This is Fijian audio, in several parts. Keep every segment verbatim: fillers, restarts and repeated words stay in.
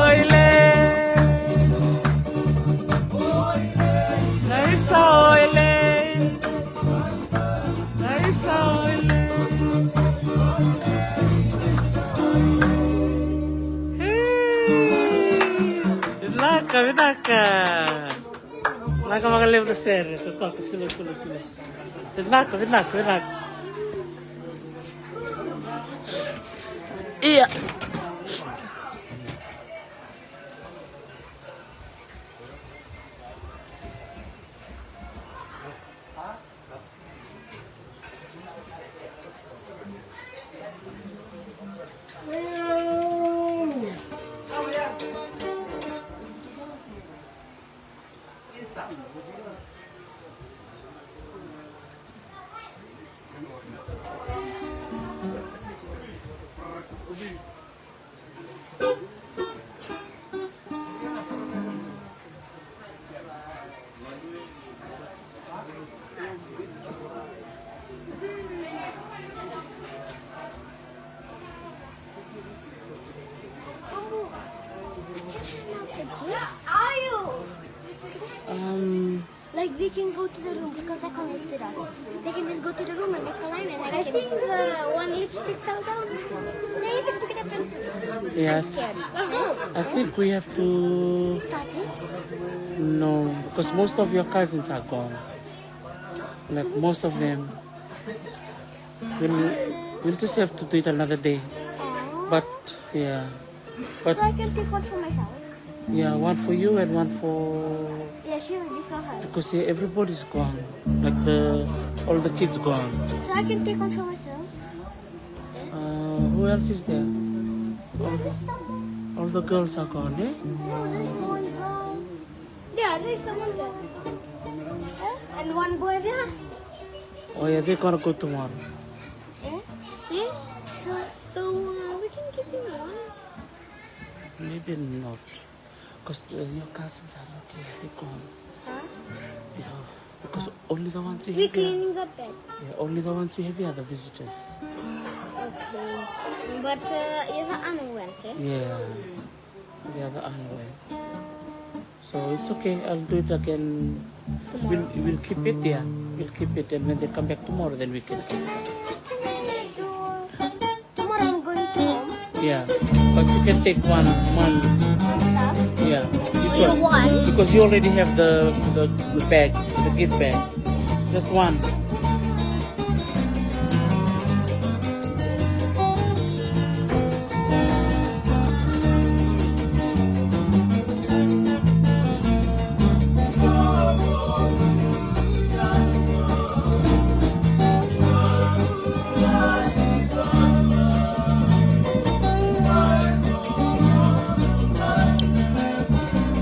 Oile. Naisa oile. Naisa oile. Vinaka, vinaka. Vinaka vakalevu na sere, totoka, tilo, tilo, tilo. Vinaka, vinaka, vinaka. Ia. Um, Like, we can go to the room because I can't lift it up. They can just go to the room and make a line and I I can think the one lipstick fell down. They even pick it up and Yes. I'm scared. Let's go. I think we have to Start it? No, because most of your cousins are gone. Like, most of them. We'll, we'll just have to do it another day. But, yeah. But So I can take one for myself. Yeah, one for you and one for Yeah, she already saw her. Because, yeah, everybody's gone. Like the all the kids gone. So I can take one for myself. Uh, who else is there? All the, all the girls are gone, eh? No, there's one girl. Yeah, there's someone there. Eh? And one boy there. Oh yeah, they're gonna go tomorrow. Eh? Yeah? So, so uh, we can give him one. Maybe not. Because uh, your cousins are not here. They're gone. Huh? Yeah. Because only the ones we We have here. Cleaning the bed. Yeah, only the ones we have here are the visitors. Okay. But uh, you have an went, eh? Yeah. The other one went. So it's okay. I'll do it again. We'll, we'll keep it, yeah. We'll keep it, and when they come back tomorrow, then we can keep it. Tomorrow I'm going to home. Yeah, but you can take one, one. One stuff. Yeah, you Only can. One? Because you already have the, the, the bag, the gift bag. Just one.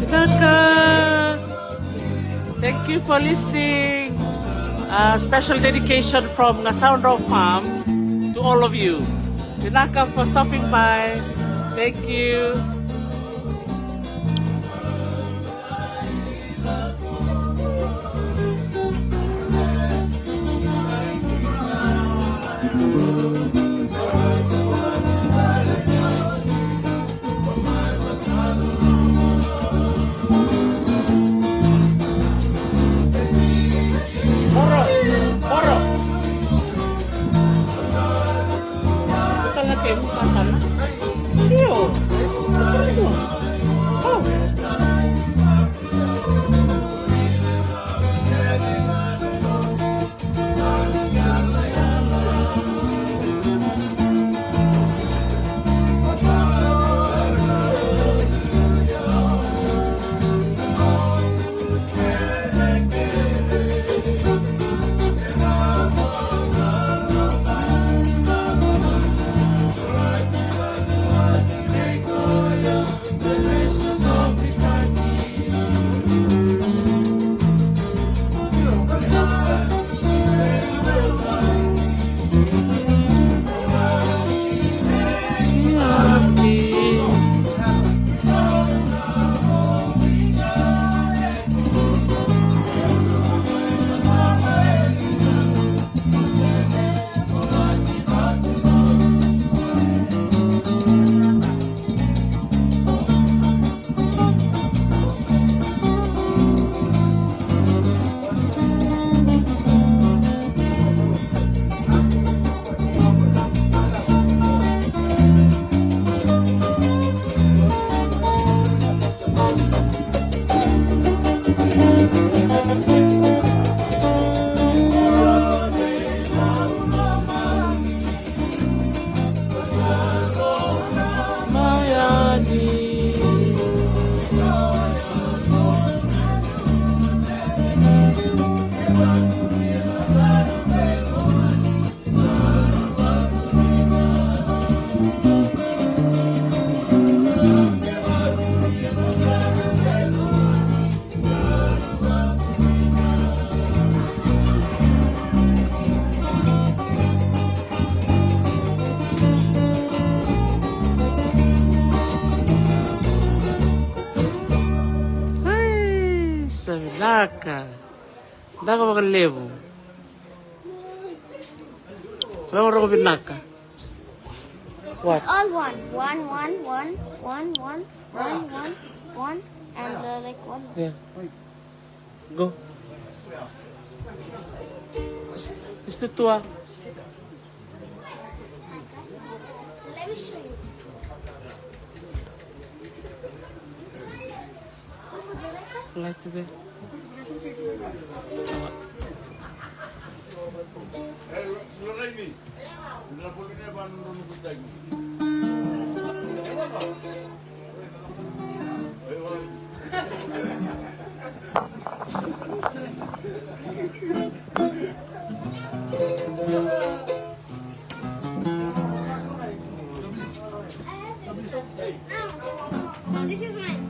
Vinaka. Thank you for listening. A special dedication from Ngasaudra Farm to all of you. Vinaka for stopping by. Thank you. Oro, oro. Kala ke mu katana. Io. Oh. Daka. Daka vakalevu. Rogorogo vinaka. What? It's all one. One, one, one, one, one, one, one, one, and uh, like one. Yeah. Go. Is, is the tour? Let me show you. Light there. This is mine.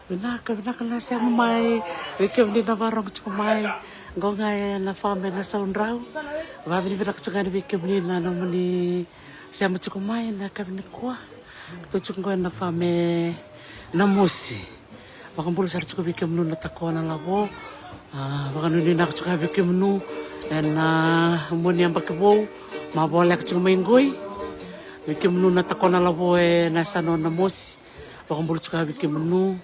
Vinaka, vinaka na sema mai vei kemuni na vakarorogo tiko mai. Qo ga ena fame na saudrau. Vavinavinaka tiko ga yani vei kemuni na nomuni sema tiko mai na yakavi nikua. Tou tiko qo ena fame na mosi. Vakabula sara tiko vei kemunu na takona lavo. A, vakanuinuinaka tiko vei kemunu ena moni yabaki vou. Ma voleka tiko mai qoi vei kemunu na takona lavo ena yasana o Namosi. Vakabula tiko vei kemunu,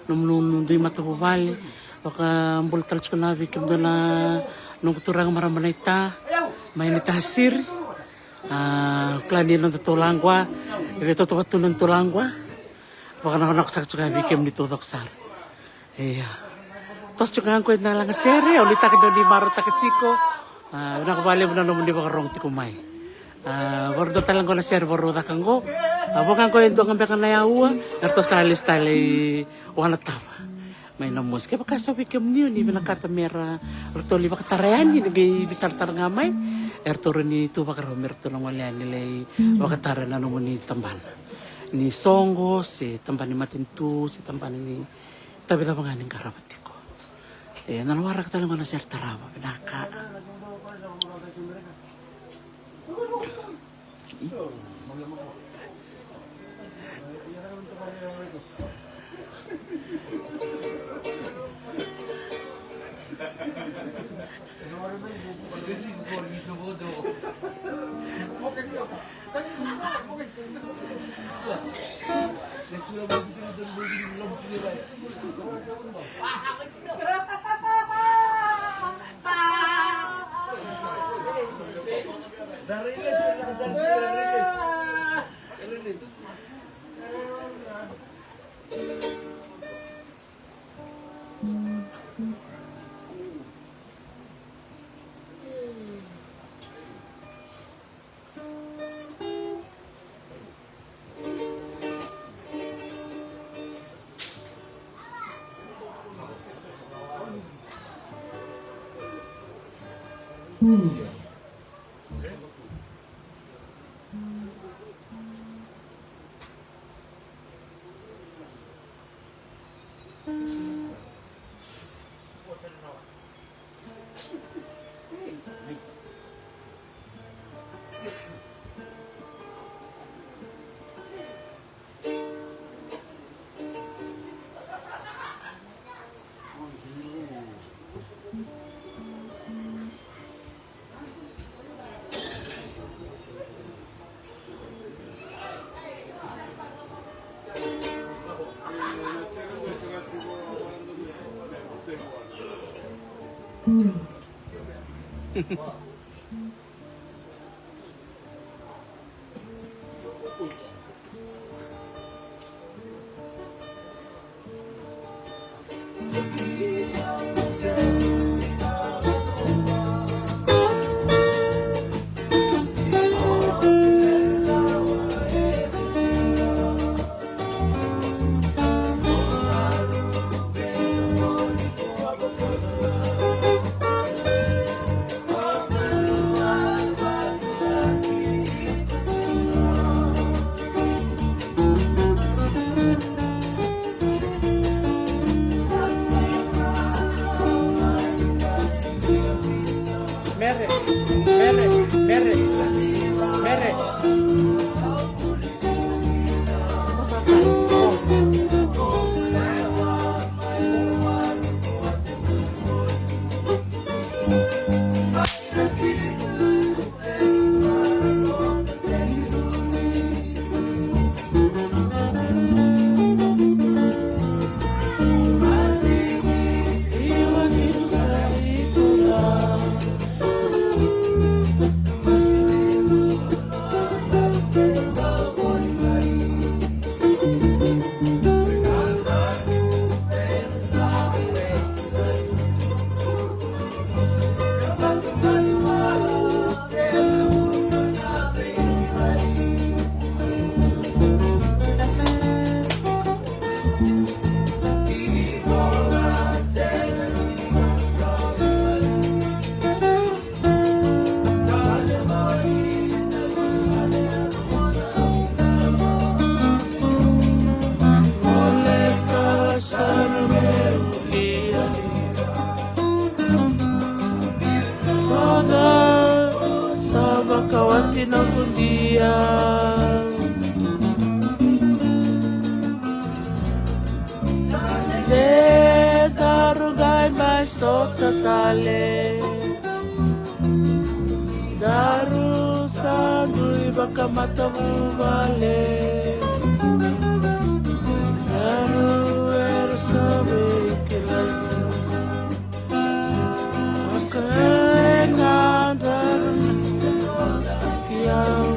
nomunu dui matavuvale. Vakabula tale tiko na vei kemudou na noqu turaga marama naita mai Naitasiri. A, kila ni noda tolaqua, e vei totovatu na tolaqua. Vakanakonako saka tiko vei kemuni taucoko sara. Ia. Toso tiko ga qo na lagasere, au nuitaka ni o ni marautaka tiko. A, vinaka vakalevu na nomuni vakarorogo tiko mai. A, vakarau tale qo na sere vakarau caka qo. A, vo ga qo e dua ga beka na yaua, eratou sa lesu tale i Wanatava. Mai Namosi. Kevaka e so vei kemuni o ni vinakata me ra, ratou lai vakatara yani, ni qai veitaratara ga mai. Eratou rawa ni tu vakarau me ratou na gole yani lai vakatara na nomuni tabana. Ni soqo, se tabana ni matanitu, se tabana ni tavi cava ga ni qarava tiko. E, na waraka tale qo na sere tarava, vinaka. Oda sa vakawati na kudia. De daru qai mai sota tale. Daru sa dui vakamatavuvale. Daru era sa veikilai tu. Aka e ga daru ki au.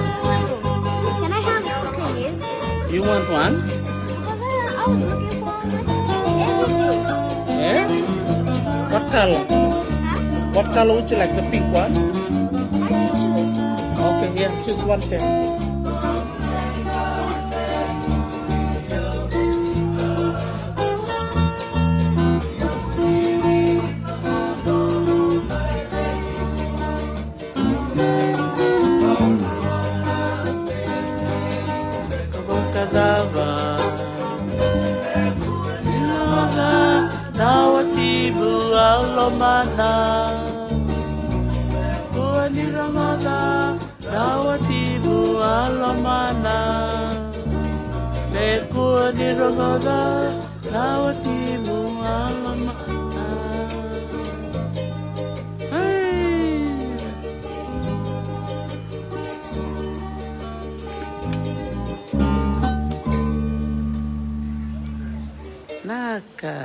Can I have sticky? You want one? Because I, I was looking for my sticky every day. Eh? What color? Huh? What color would you like? The pink one? I just choose. Okay, yeah, choose one pen. Vakacava ni rogoca na watimu a lomana? Kua ni rogoca na watimu a lomana. Me kua ni rogoca na watimu a lomana. Ai. Naka.